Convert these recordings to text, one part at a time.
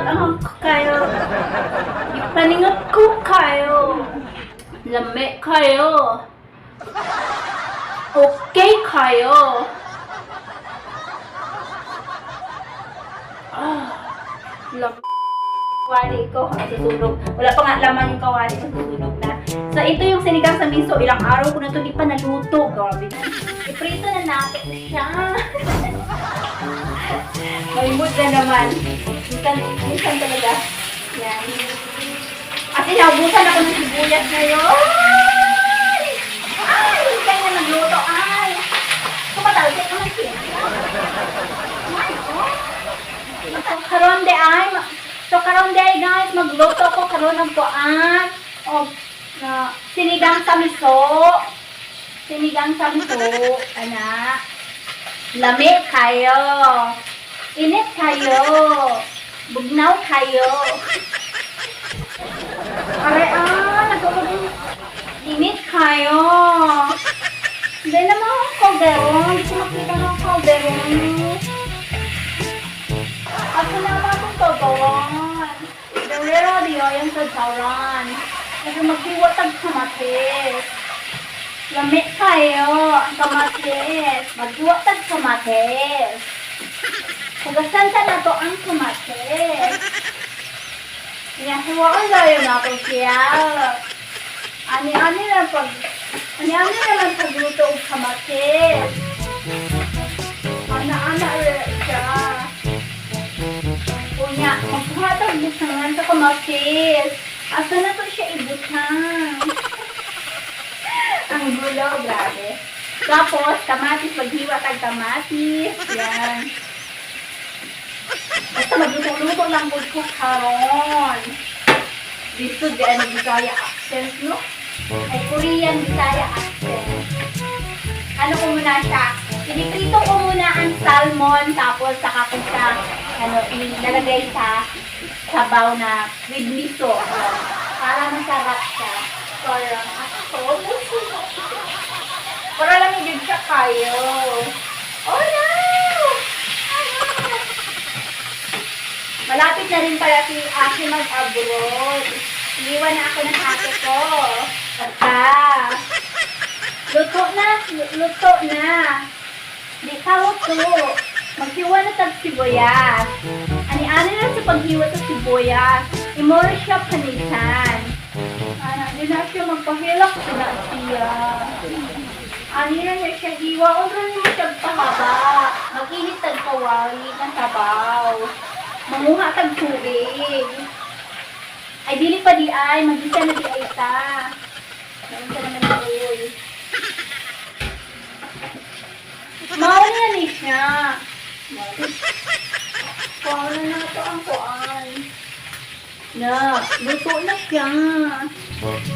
God, ang kayo. Ipaningot ko kayo. Lami kayo. Okay kayo. Ah, lami. Kawali ko, nasusunog. Wala pa nga laman yung kawali, nasusunog na. So, ito yung sinigang sa miso. Ilang araw ko na ito, di pa naluto. Grabe. Iprito na natin siya. May mood na naman. Minsan, minsan talaga. Yan. At inaubusan ako ng sibuyas ngayon. Ay! Hindi kayo na nagluto. Ay! Kumatalsik naman siya. Ay, oh. Karon de ay, so karon de ay guys, magluto ko karon ng kuan o na sinigang sa miso. Sinigang sa miso, ana. Lami kayo. Init kayo. Bugnaw kayo. Aray ah, nagulog. Init kayo. Hindi naman ako kalderon. Hindi ko makita ng kalderon. Ako naman akong kalderon. Pero di yung sa jaran. Kasi maghiwa tag kamatis. Lami kayo ang kamatis. Maghiwa tag kamatis. Hugasan ta na to ang kamatis. Hiwaan tayo na to siya. Ani-ani na pag ani-ani naman pagluto og kamatis. Ana-ana ra siya. Unya, magkuha tag butangan sa kamatis. Asa na to siya ibutang? Ang gulo, grabe. Tapos, kamatis, maghiwa tag kamatis. Yan. Basta magluto-luto lang po ko karon. Dito di ano Bisaya accent, no? Ay, Korean Bisaya accent. Ano ko muna siya? Piniprito ko muna ang salmon, tapos saka ko siya, ano, ilalagay sa sabaw na with miso. Ayan. Para masarap siya. Parang ako, para lang hindi siya kayo. Oh no! Ano? Malapit na rin pala si ate mag-abroad. Iniwan na ako ng ate ko. Basta. Luto na. Luto na. Di ka luto. Maghiwa na tag sibuyas. Ani-ani na sa paghiwa sa sibuyas. Imoro siya panitan. Ana, di na siya magpahilak na siya. Ani na niya siya hiwa. Uro mo siya pahaba. Mag-init tag kawali ng sabaw. Manguha tag tubig. Ay, dili pa di ay. Magisa na di ay ta. Naunsa naman ni Uy. Mao na ni siya. Kuha na na ito ang kuan. Na, luto na siya.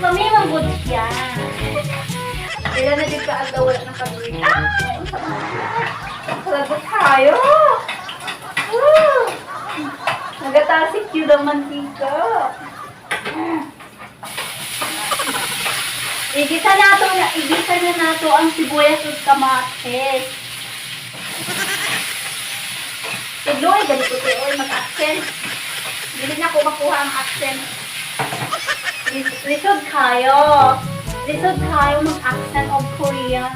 Mami, manggod siya. Ilan na din ka agaw wala ng kaduwi. Ay! Lagot tayo! Woo! Nagatasik yun ang mantika. Igisa na nato ang sibuyas ug kamatis. Tidloy, ganito ko oy mag-accent. Dili na ko makuha ang accent. Lisod kayo. Lisod kayo mag-accent of Korea.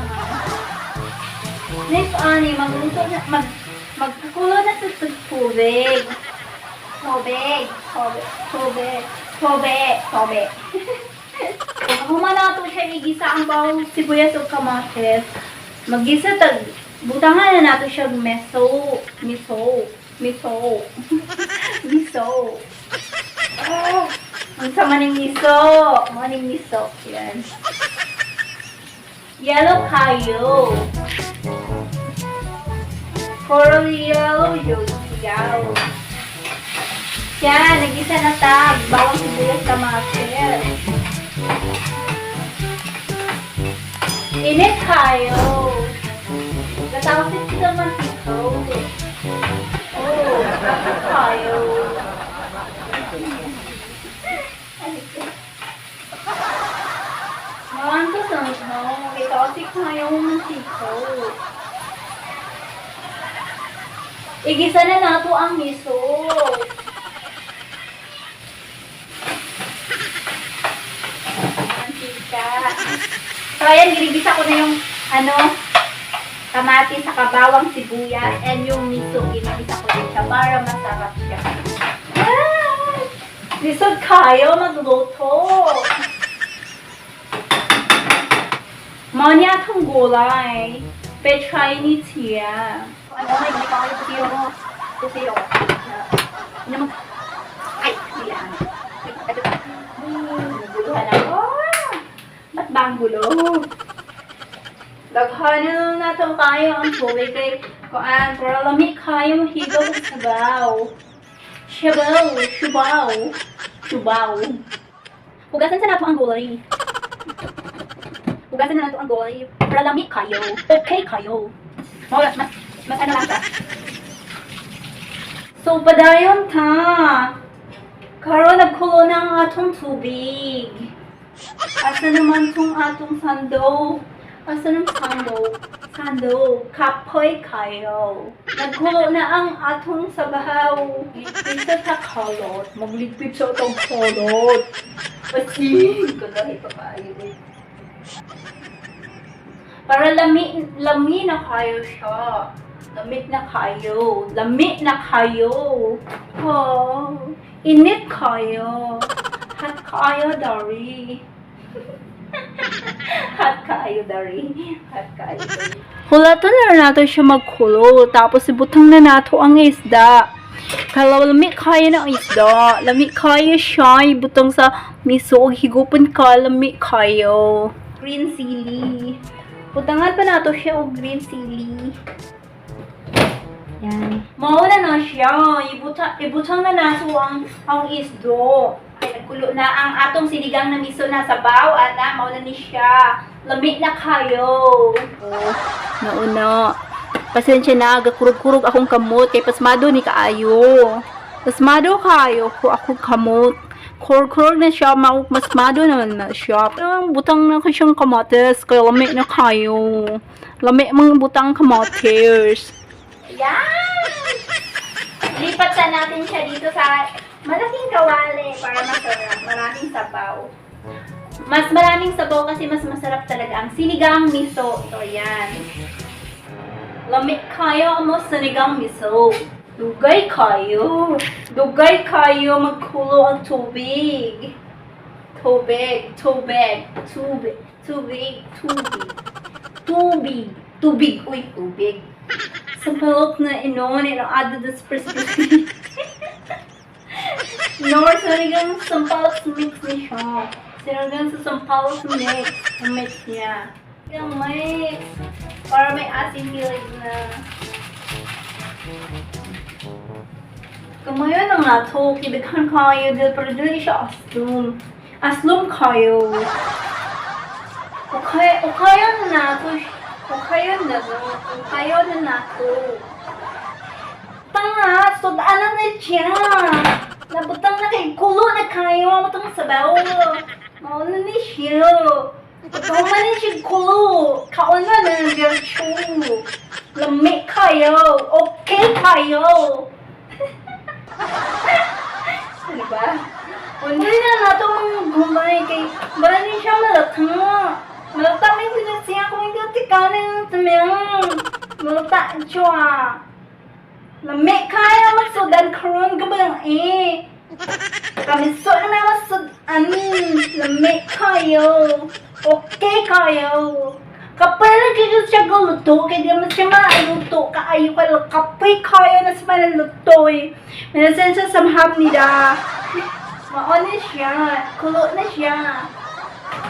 Next, ani, magluto na, magkukulo na sa tubig. Tubig, tubig, tubig, tubig, tubig. Human na to siya igisa ang bawang sibuyas ug kamatis. Magisa tag butangan na nato siya miso, miso, miso. Miso. Oh, ang sama ng miso. Maning miso. Yan. Yellow kayo. Coral yellow, yellow. Yan, nagisa na tag. Bawang sibuyas kamatis. Init kayo. Gatawasit sa mantika. Oh, bakit kayo? Mawan ko sa no. Gatawasit kayo mantika. Igisa na nato ang miso. Isda. So, ayan, ginigisa ko na yung, ano, kamatis sa bawang, sibuyas, and yung miso, ginigisa ko din siya para masarap siya. Ah! Lisod kayo magluto. Mao ni atong gulay. Pechay ni siya. Ano, may hindi pa kayo pusiyo mo. Pusiyo. Ano mag. Ay, hindi lang. Ito pa. Naguluhan ako. Ba't ba ang gulo? Daghanan na nato kayo ang tubig kay kuan para lami kayo mahigaw sa sabaw. Sabaw, sabaw, sabaw. Hugasan sa nato ang gulay. Hugasan na nato ang gulay para lami kayo. Okay kayo. Mao mas ano lang siya. So padayon ta. Karon nagkulo na ang atong tubig. Asa naman tong atong sandok? Asa ng sandok? Sandok. Kapoy kayo. Nagkulo na ang atong sabaw. Ligpit sa kalot. Magligpit sa atong kalot. Asin. Kagahi pa kayo eh. Para lami, lami na kayo siya. Lami na kayo. Lami na kayo. Oh, init kayo. Hot kayo, dari. Hot kayo, dari. Hot kayo, dari. Hulaton na nato siya magkulo. Tapos ibutang na nato ang isda. Kala lami kayo ng isda. Lami kayo siya. Ibutang sa miso. Og higupon ka. Lami kayo. Green chili. Butangan pa nato siya og green chili. Yan. Mao na na siya. Ibutang na nato ang isdo. Ay, nagkulo na ang atong sinigang na miso na sabaw. Ana, mao na ni siya. Lami na kayo. Oh, nauna. Pasensya na, gakurog-kurog akong kamot kay pasmado ni kaayo. Pasmado kayo ko akong kamot. Kurog-kurog na siya, masmado naman na siya. Pero ang butang na ko siyang kamatis, kaya lami na kayo. Lami mga butang kamatis. Yan! Lipat na natin siya dito sa malaking kawali para masarap. Maraming sabaw. Mas maraming sabaw kasi mas masarap talaga ang sinigang miso. So, yan. Lami kayo mo sinigang miso. Dugay kayo. Dugay kayo magkulo ang tubig. Tubig, tubig, tubig, tubig, tubig. Tubig, tubig, uy, tubig. Sampalok na inon, ino added this specific. Nor sinigang sampalok mix ni siya. Sinigang sa sampalok mix, mix niya. Yung mix. Para may asin kilig na. Kamayo na nga to, kidaghan kayo, dahil pero dili siya aslum. Aslum kayo. Okay, okay na nato. Okay na no. Okay na nato. Tanga, sud-anan na siya. Nabutang na kay kulo na kayo, butang sabaw. Mao na ni siya. Pagkahuman ni siya kulo. Kaon na na diretso. Lami kayo. Okay kayo. Ano ba? Hindi na nato mga gulay kay bali siya malata. Malata may siya kung hindi tikanin ng tumiyang. Malata siya. Lami kaya magsudan karon gabi eh. Kamiso na may masudan. Lami kayo. Okay kayo. Kapag lagi siya galuto, kaya di naman siya maluto, kaayo ka kapoy kayo na sa malaluto eh. Minasan siya sa mahab nila. Mao na siya, kulo na siya.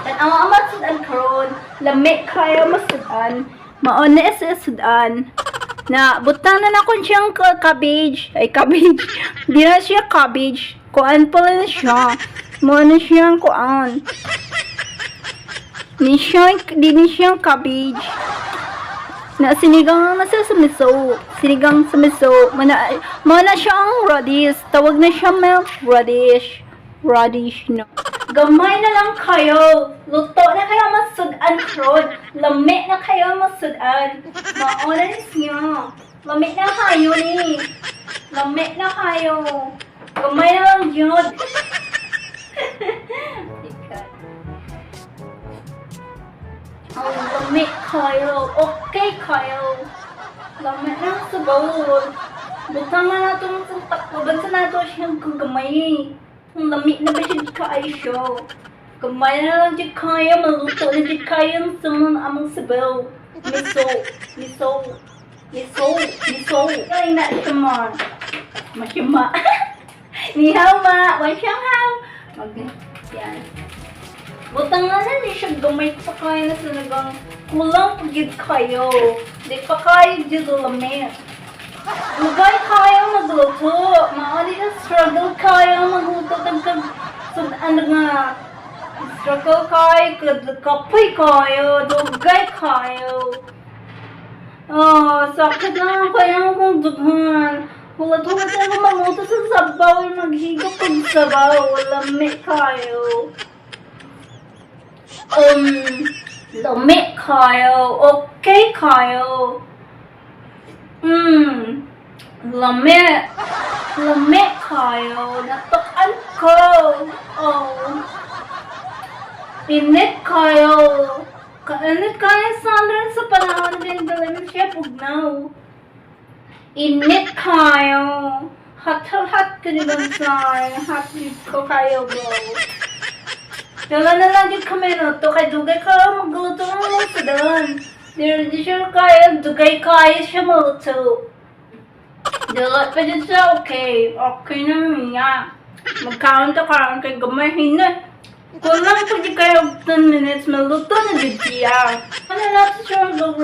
Tan-awa ang masudan karon, lami kayo masudan. Mao na sa sudan. Na butang na nako siyang cabbage. Ay, cabbage. Di na siya cabbage. Kuan pala na siya. Mao na siyang kuan. Di siya, di ni siyang cabbage. Na sinigang na siya sa miso. Sinigang sa miso. Mana siya ang radish. Tawag na siya milk radish. Radish no. Gamay na lang kayo. Luto na kayo masudan karon. Lami na kayo masudan. Mauna niyo. Lami na kayo ni. Lami na kayo. Gamay na lang yun. Ikat. Ang lami kayo. Okay kayo. Lami ng sabaw. Butang na nato ng takloban sa nato siyang kagamay. Ang lami na ba siya kaayo siya. Gamay na lang di kaya, maluto na di kaya ang sumun among sabaw. Miso, miso, miso, miso. Ay na siya man. Mashima. Ni hao ma, wan siyang hao. Mag, yan. Butang nga na ni siya gamay pa kaya na talagang kulang pa gyud kayo. Di pa kayo gyud lamit. Lugay kayo magluto. Mao ni siya struggle kayo magluto tag so ano nga struggle kayo, kapoy kayo, dugay kayo. Oh, sakit na kaya akong dughan. Hulat-hulat ako magluto sa sabaw, maghigop kog sabaw, lami kayo. Lami kayo, okay kayo. Lami. Lami kayo. Natukan ko. Oh. Init kayo. Kainit kayo Sandra sa panahon din dali siya pugnaw. Init kayo. Hot hot ka ni Bonsai. Hot ko kayo bro. Dala na lang din kami no. To kay dugay ka magluto ng mga sudan. Di siya kaya, dugay kaya siya maluto. Dala pa din siya okay. Okay na niya. Magkaon ta kaon kay gamay na. Kulang pa di kayo 10 minutes, maluto na di siya. Ano natin siya mag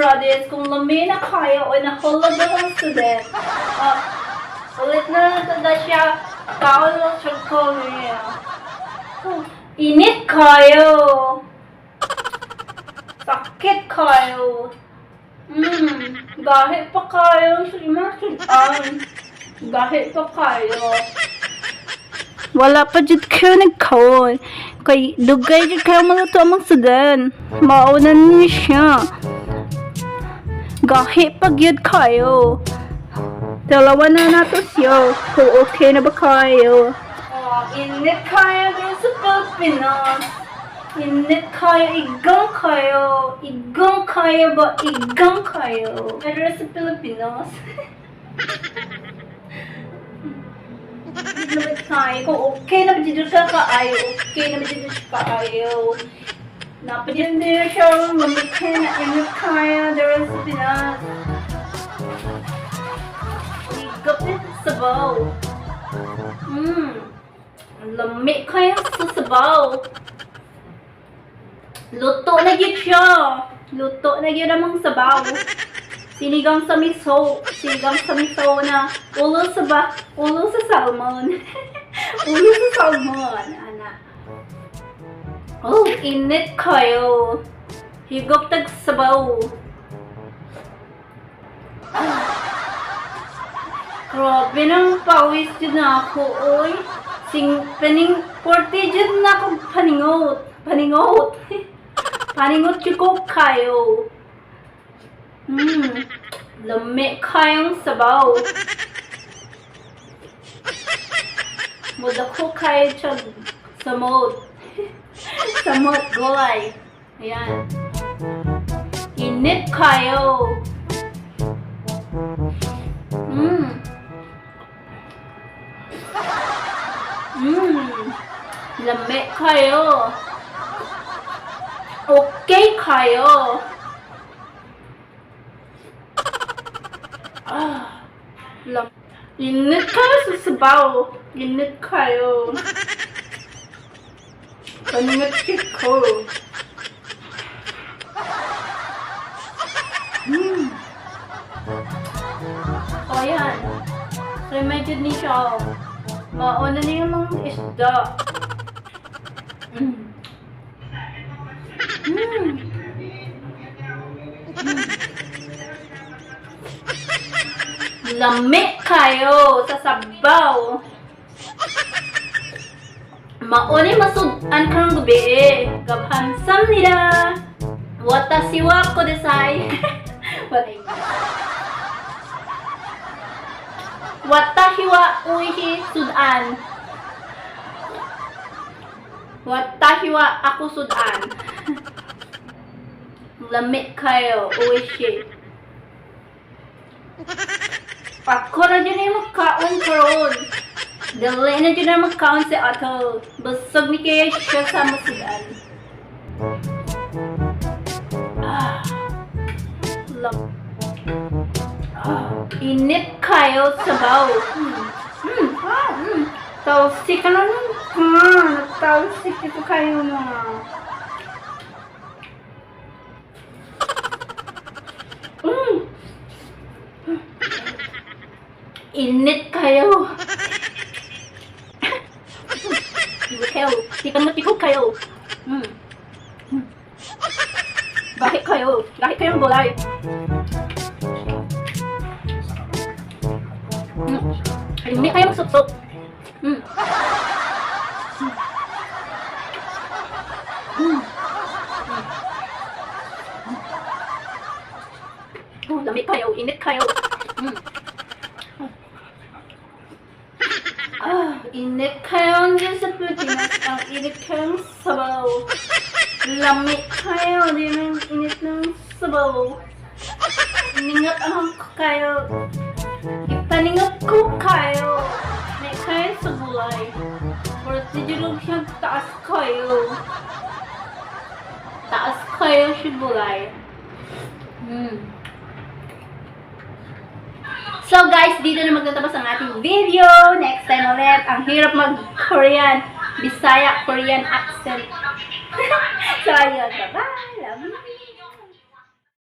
kung lami na kayo o nahulog na ang student. Ulit na lang ito siya. Kaon lang siya ko niya. Oh, init kayo. Sakit kayo. Gahi pa kayo sa imong sudan. Gahi pa kayo. Wala pa jud kayo nagkaon. Kay dugay jud kayo maluto among sudan. Mauna ni siya. Gahi pa gyud kayo. Dalawa na nato siya. Kung okay na ba kayo? Oh, init kayo dun sa Pilipinas. Init kayo, igang kayo. Igang kayo ba? Igang kayo. Pero sa Pilipinas. Hindi naman tayo. Kung okay na ba dito ka kaayo? Okay na ba dito siya kaayo? Napadyan din siya. Mamikay na init kayo. Dito sa Pinas. Higop din sa sabaw. Ang lami kayo sa sabaw. Luto na gyud siya. Luto na gyud among sabaw. Sinigang sa miso. Sinigang sa miso na ulo sa ba, ulo sa salmon. Ulo sa salmon, ana. Oh, init kayo. Higop tag sabaw. Ah. Grabe nang pawis jud na ako, oy. Sing, paning, 40 jud na ako paningot. Paningot. Paningot jud ko kayo. Lami kayong sabaw. Mudako kayo siya samot. Samot gulay. Ayan. Init kayo. Lami kayo. Okay kayo. Ah. Init kayo sa sabaw. Init kayo. Paningot ko. O, ayan. So, medyo ni siya. Mauna na yung mga isda. Lami kayo sa sabaw. Mauni masud-an karong gabi eh. Gabhansam nila. Watashi wa kudasai. Watashi wa uishi sudan. Watashi wa ako sudan. Lamit kayo. Oishi. Ako na jud ni magkaon karon. Dali na jud na magkaon si Ato. Busog ni kaayo siya sa masudan. Ah. Ah, init kayo sabaw. Talsik ka na nun ka. Talsik ito kayo mga. Init kayo. Di kayo. Di ka matiko kayo. Bakit kayo? Bakit kayong gulay? Hindi kayo magsupsop. Oh, lamig kayo. Init kayo. Ah, init kayo dyan sa Pilipinas. Ang init kayong sabaw. Lamig kayo. Di ng init ng sabaw. Ningat ang kayo. Ipaningat ko kayo. May kayo sa gulay. Pero di siya taas kayo. Taas kayo sa gulay. So guys, dito na magtatapos ang ating video. Next time ulit. Ang hirap mag-Korean. Bisaya, Korean accent. So ayun, bye-bye. Love you.